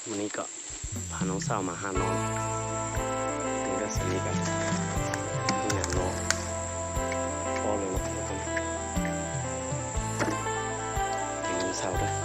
Mus ni kom phav noob xauj mas ha no, tus dab xav li kas, nyam no, pob lawm los, noob xauj dab.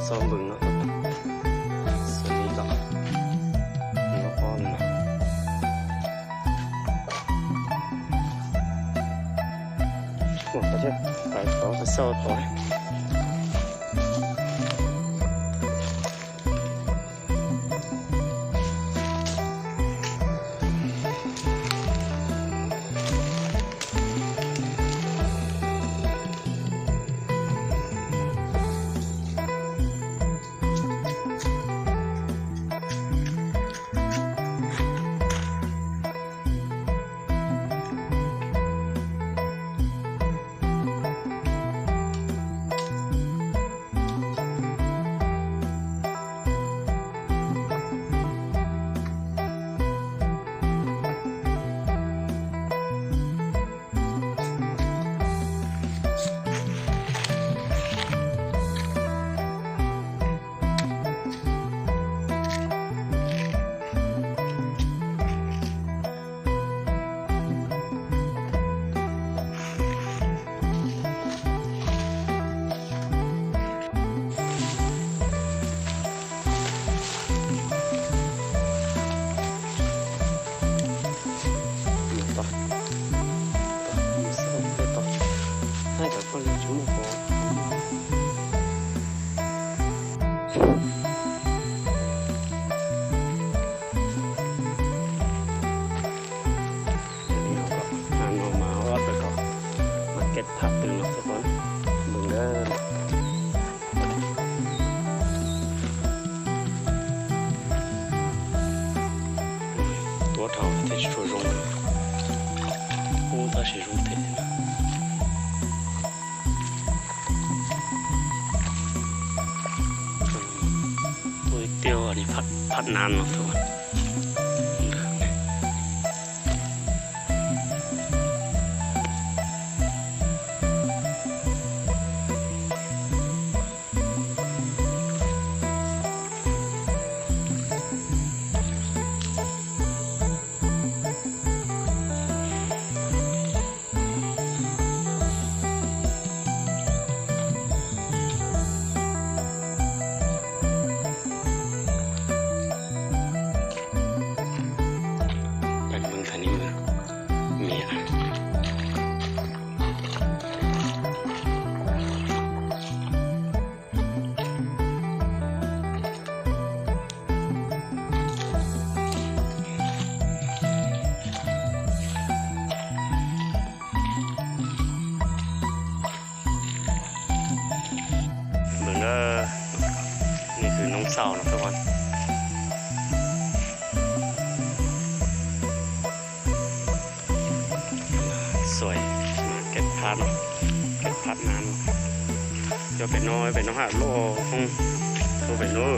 Xob npws no, xws li kom no, ob li no. Ua qhov thiab, qhov xauj tod. Mas no mas ob txoj ko mas keb phab twg no xwb, npws na. Tuab dhau thiab tsis tshua zoo. Ub, tab sis zoo thiab. Ua ib tiag ni, phab nan no xwb. Npws na, nws kwv noob xauj no tuaj. Xuais, keb phab no, keb phab nan no. Cov pem no, pem no haj loj hoob, tuaj pem no.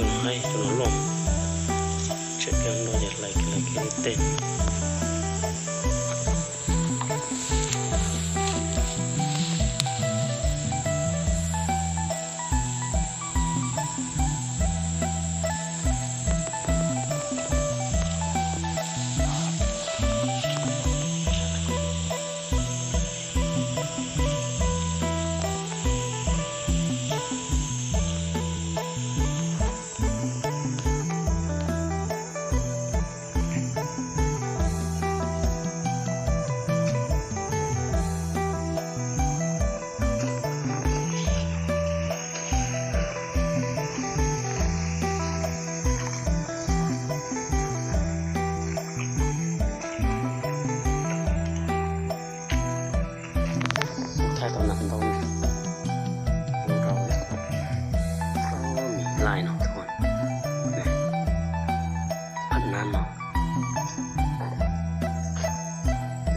Cov no haib, cov no loj. Tseem cov no ces hlais kiag hlais kiag tej. Thaij tau nas ntau, zoo nkaus li, o, mis laij no, phab nab no,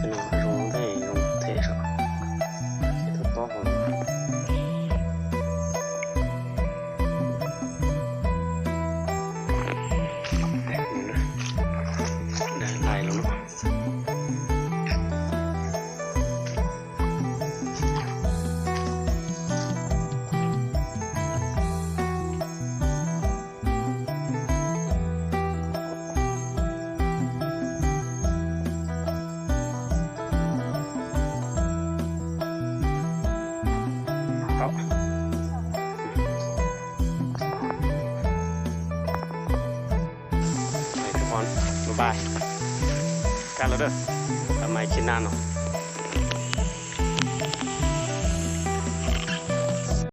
no zoo ntej zoo them saum, ces tus tob hauv, laij los no. Bye bye, kaj lawm, mam ib tsi naj no.